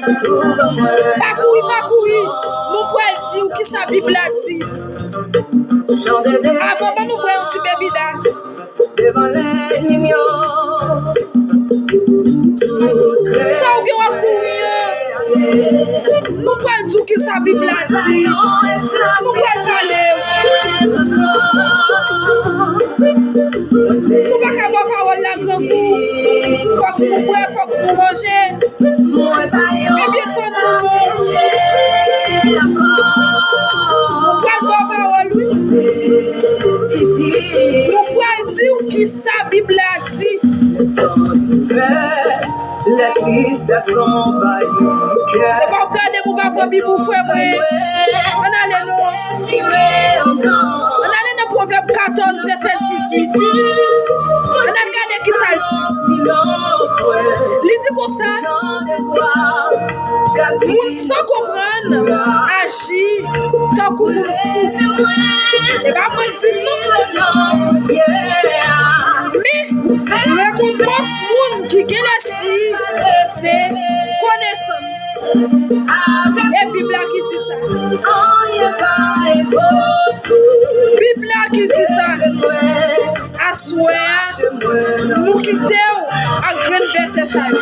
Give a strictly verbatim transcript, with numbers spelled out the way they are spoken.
Pa kouri, pa kouri. Nou pral di w kisa Bib la di. Avan, ban nou bwè yon ti bebida. Sa w gen w ap kouri an? Nou pral di w kisa Bib la di. Nou pral pale. Nou pa ka ba pawòl la grangou. Fòk nou bwè, fòk nou manje. Ebyen, tann nou non. Nou pral ba w pawòl, wi. Nou pral di w kisa Bib la di. Epa w gade m, ou pa pran Bib ou, frè mwen. Ann ale non. Ann ale nan Pwovèb katòz, vèsè dizuit. Ann al gade kisa l di. Li di konsa, moun san konprann aji tankou moun fou. E pa mwen k di l non. Men, rekonpans moun ki gen lespri, se konesans. E Bib la ki di sa. Bib la ki di sa. Aswè a, nou kite w ak grenn vèsè sa yo.